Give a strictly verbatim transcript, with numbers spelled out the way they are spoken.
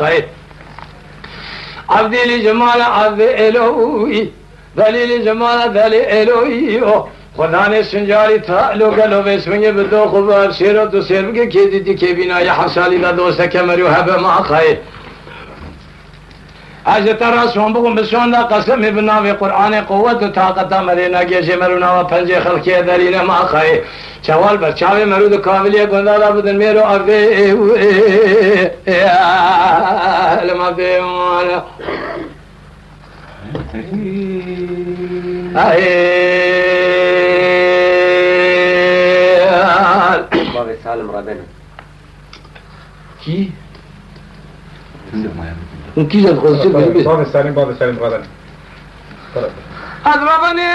Xayr. Abdî li cimala abdî êloyî, delî li cimala delî êloyî o. Xudanê sincarî ta lo gelo vê swingê bi dox û bi ev sêro tu sêr bike kê dîtî kê bîna ya hemsalî de dosteke merû hebe ma xayê. Ez ji te re son bixwim bi son de qesemê bi navê Qur'anê quwet û taqeta me rê negê jê merû nava pencê xelkê derîne ma xayê. Çewal ber çavê merû di kaviliyê gunda de bidin mêro evdê lima dê. Bavê Salim Radeni. Kî? Hûn kîjan dixwazin çi bibin? Bavê Salim, bavê Salim Radeni. Ez Radeni.